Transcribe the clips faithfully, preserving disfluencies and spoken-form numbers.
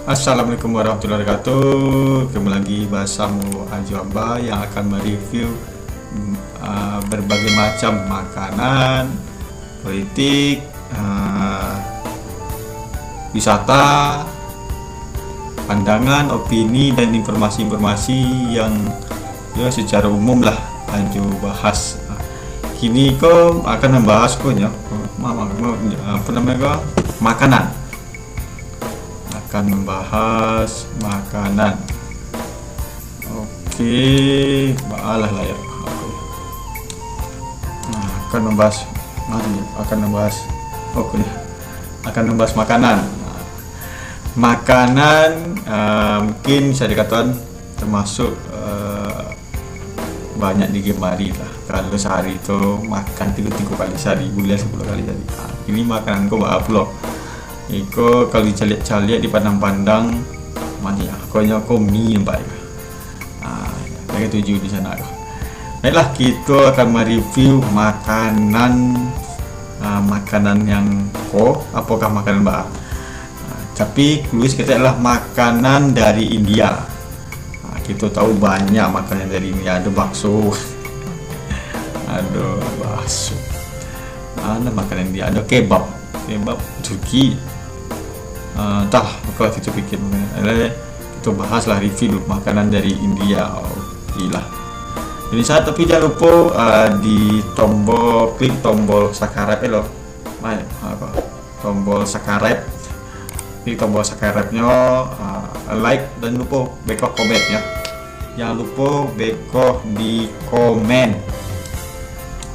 Assalamualaikum warahmatullahi wabarakatuh. Kembali lagi bersama Ajo Amba yang akan mereview, mm, ah, berbagai macam makanan, politik, ah, wisata, pandangan, opini, dan informasi-informasi yang, ya, secara umum lah Ajo bahas. Kini ko akan membahas ko nyo, ma-, ma-, ma-, apa namanya ko, makanan. Akan membahas makanan. Oke, baalah lah ya. Oke. Nah, akan membahas, akan membahas, oke, akan membahas makanan. Nah, makanan, eh, mungkin bisa dikatakan termasuk, eh, banyak digemari lah. Kalau sehari tu makan tigo-tigo kali sehari, buliah sapuluah kali sehari. Ha, ini makanan ko baa pulo. Iko kalau dicaliak-caliak, dipandang-pandang, mani, ah, ko nyo ko mi nampak iko. Ha, yang ketujuh di sana ko. Baiklah, kita akan mereview makanan, ah, makanan yang ko, apakah makanan baa. Ah, tapi clue ketek lah makanan dari India. Ah, kita tahu banyak makanan dari India, ada bakso. Ada bakso. Ada makanan India, ada kebab. Kebab Turki. Ah, entahlah, bukan kita pikir makanan. Ada, kita bahas lah, review dulu makanan dari India. Oke lah. Jadi saya, tapi jangan lupa, ah, di tombol, klik tombol subscribe lo. Mai, apa? Tombol subscribe. Klik tombol subscribe-nyo, ah, like, dan lupo beko komen ya. Jangan lupo beko di komen.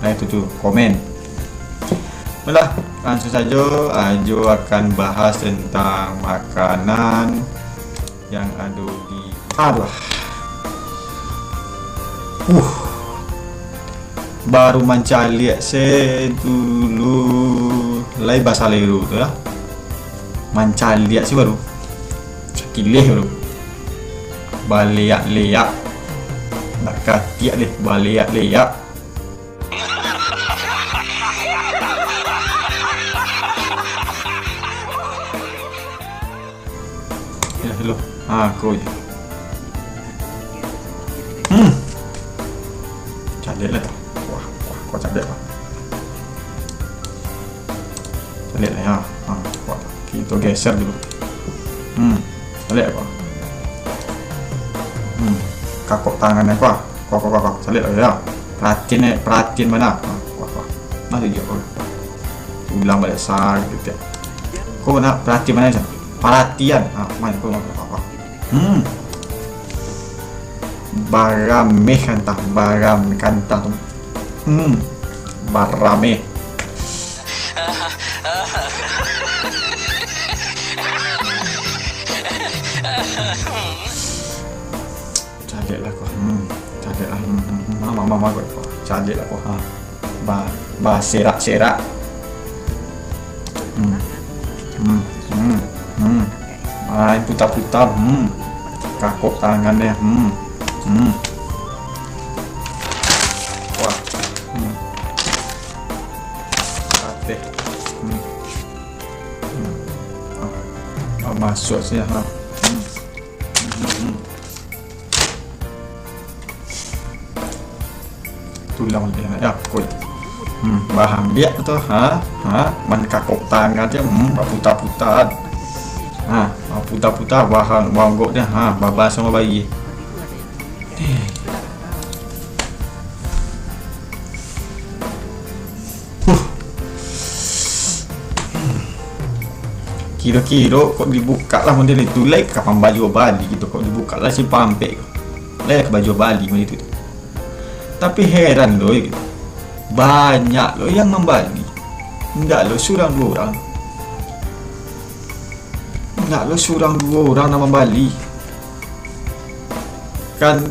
Nah, itu tu, komen. Baiklah, langsung sajo, ah, Ajo akan bahas tentang makanan yang ado di, aduh. Uh. Baru mancaliak se dulu, lai basalero tu lah. Mancaliak se baru. Sakileh baru. Baleak-leak. Nak katiak deh, baleak-leak. Ya, hello. Ha, ko je. Hmm. Caliak lah tu. Wah, wah, ko caliak lah. Caliak lah ya. Ha, wah. Kita geser dulu. Hmm. Caliak ko. Hmm. Kakok tangan ko. Ko, ko, ko, ko. Caliak lah ya. Perhatian, eh, perhatian bana. Ha, ko, ko. Masih jo ko. Ulang baliak sakali. Ko bana perhatian bana, Chan? Paratian. Ah, main ko, ko, ko, ko. Hmm. Barameh kantah, barameh kantah tu. Hmm. Barameh. Caliak lah ko. Hmm. Caliak lah. Hmm, hmm, hmm. Mama, mama ko. Caliak lah ko. Ha. Ba-, baserak-serak. Hmm. Hmm. Hmm. Hmm. Main putar-putar. Hmm. Kakok tangan dia. Hmm. Hmm. Wah. Hmm. Pateh. Hmm. Hmm. Ah. Ah, masuk sini, ha. Hmm. Hmm. Hmm. Tulang dia, ya, koi. Hmm, bahambiak tu, ha, ha, main kakok tangan dia, hmm, baputa-puta. Ha, baputa-puta, bahan, banggok dia, ha, babas samo bayi. Eh. Huh. Kiro-kiro kok dibukak lah model itu, lai ka pambajua Bali gitu, kok dibukak lah si pampek. Lai ka bajua Bali model itu. Tapi heran lo, gitu. Banyak lo yang mambali. Ndak lo surang duo urang. Ndak lo surang duo urang nan mambali. Kan,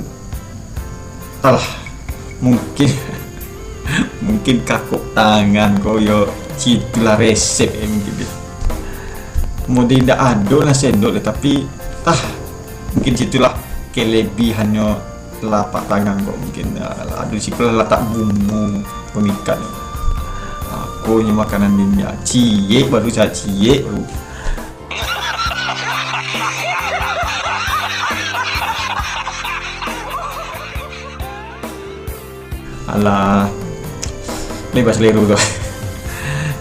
alah, mungkin, mungkin kakok tangan ko yo, citulah resep, eh, mungkin. Model ndak ado lah sendok, tapi, tah, mungkin situlah kelebihannyo telapak tangan ko mungkin, ah, ado situ lah latak bumbu pemikat. Ah, ko nyo makanan India. Ciek baru, sa-, ciek baru. Alah, bebas liru tu.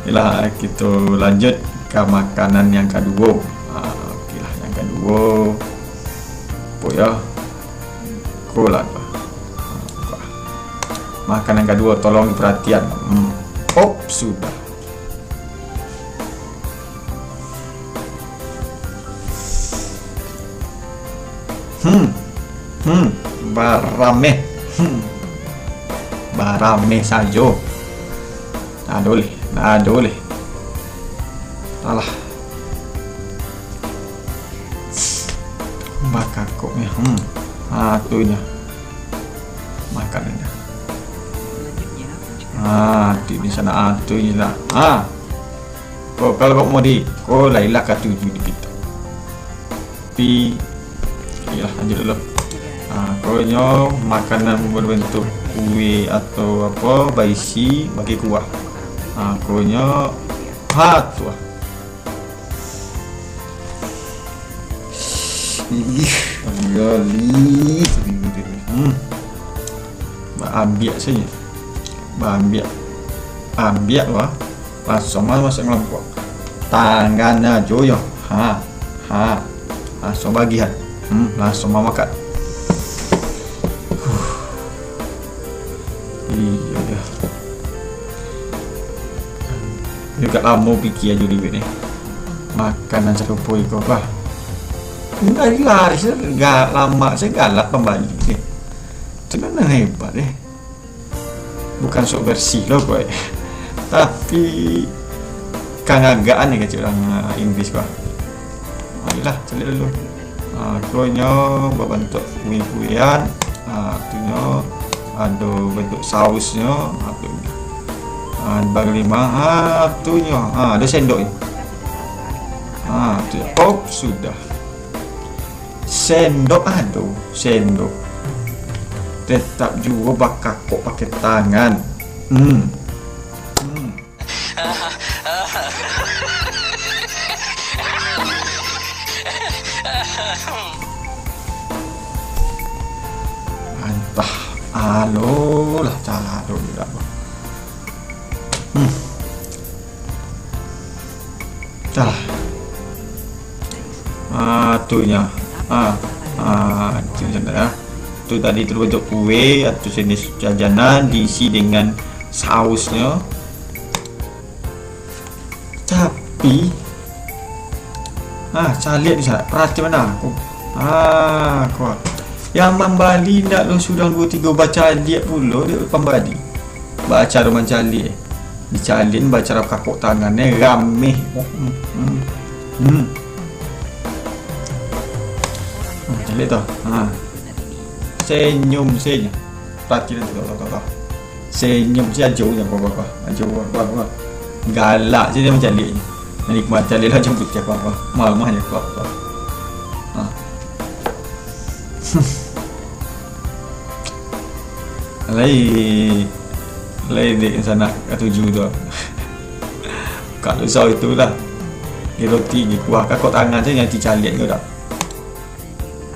Yalah, kita lanjut ke makanan yang kedua. Ah, okey lah, yang kedua. Apa ya? Ko lah. Makanan kedua, tolong perhatian. Hmm. Op, sudah. Hmm. Hmm. Barameh. Hmm. Barameh sajo. Aduh leh. Aduh leh. Alah. Bakakoknyo. Hmm. Ah, tu nyo. Makan nyo. Ah, tu di sana. Ah, tu nyo lah. Ah. Ko, kalau kau mau di, ko lain lah katuju di kita. Tapi, iyalah, lanjut dulu. Ah, ko nyo makanan berbentuk kue atau apa, baisi, bagi kuah. Ah, ko nyo, ha, tu lah. Ih, gali. Hmm. Baambiak sajo. Baambiak. Ambiak, wah. Langsung mah masuk ngelompok. Tangan ajo yo. Ha. Ha. Langsung bagian. Hmm, langsung mah makan. Huh. Iyo, yo. Agak lamo pikia jo liwek ni. Makanan sarupo iko, bah. Indak laris, ga-, lamak, sajo galak pambali ni. Itu nan hebat, eh. Bukan sok bersih lo, boy. Tapi, kangagakan ni kecek urang, ah, Inggris, bah. Ayolah, caliak dulu. Ah, ko nyo babantuak kuih-kuihan. Ah, tu nyo ado bantuak sausnyo. Ah, tu nyo. Ah, bakalimo, ah, tu nyo. Ah, ado sendoknyo. Ah, tu nyo. Op, sudah. Sendok ado, sendok. Tetap juo bakakok pakai tangan. Hmm. Hmm. Antah, alolah, caro dak. Hmm. Dah. Ah, tu nyo. Ah, ah, tu nyo dah. Tu tadi terbentuk kue atau jenis jajanan diisi dengan sausnyo. Tapi, ah, caliak di sana. Perhatian bana. Ko-, ah, ko. Yang mambali ndak lo surang duo tigo bacaliak pulo dek pambali. Bacaro mancaliak. Dicaliak ni bacaro kakok tangan, eh, rameh. Hmm, hmm. Hmm. Hmm, caliak tu. Ha. Senyum sajo. Perhatian tu, tu, tu, tu. Senyum sajo, ajo, ajo, ajo, ajo. Galak sajo mancaliak ni. Nanti kemari caliak lah, jemput siapa apa. Mamah je, apa, apa. Ha. Lai, lai dek sanak katuju tu. Kalau soal itulah. Di roti, di kuah, kakok tangan sajo nanti caliak ni dah.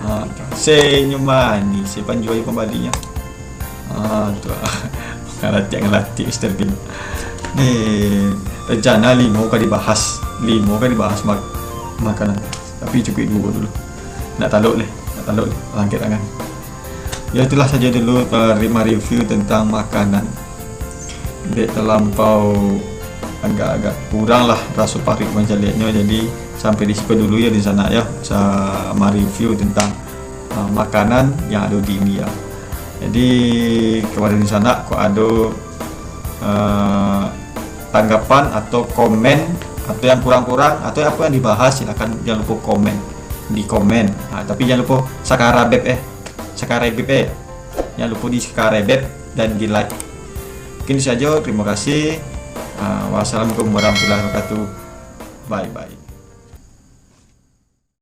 Ha, senyum manis, si panjua pambalinyo. Ha, tu. Ngalatiak, ngalatiak, Mister Bean. Ni, rencana limo ka dibahas. Limo ka dibahas mak-, makanan. Tapi cukuik duo dulu. Ndak talok leh, ndak talok leh. Angkek tangan. Ya, itulah sajo dulu, eh, re-, mereview tentang makanan. Dek talampau agak-agak kurang lah raso paruik mancaliaknyo, jadi sampai di siko dulu ya di sanak ya, sa-, mereview tentang, eh, makanan yang ado di India. Jadi, kepada di sanak, kok ado, eh, tanggapan atau komen atau yang kurang-kurang atau apa yang dibahas, silakan jangan lupa komen di komen. Ha, tapi jangan lupa subscribe, eh. Subscribe, eh. Jangan lupa di subscribe dan di like. Mungkin itu sajo. Terima kasih. Ah, wassalamualaikum warahmatullahi wabarakatuh. Bye bye.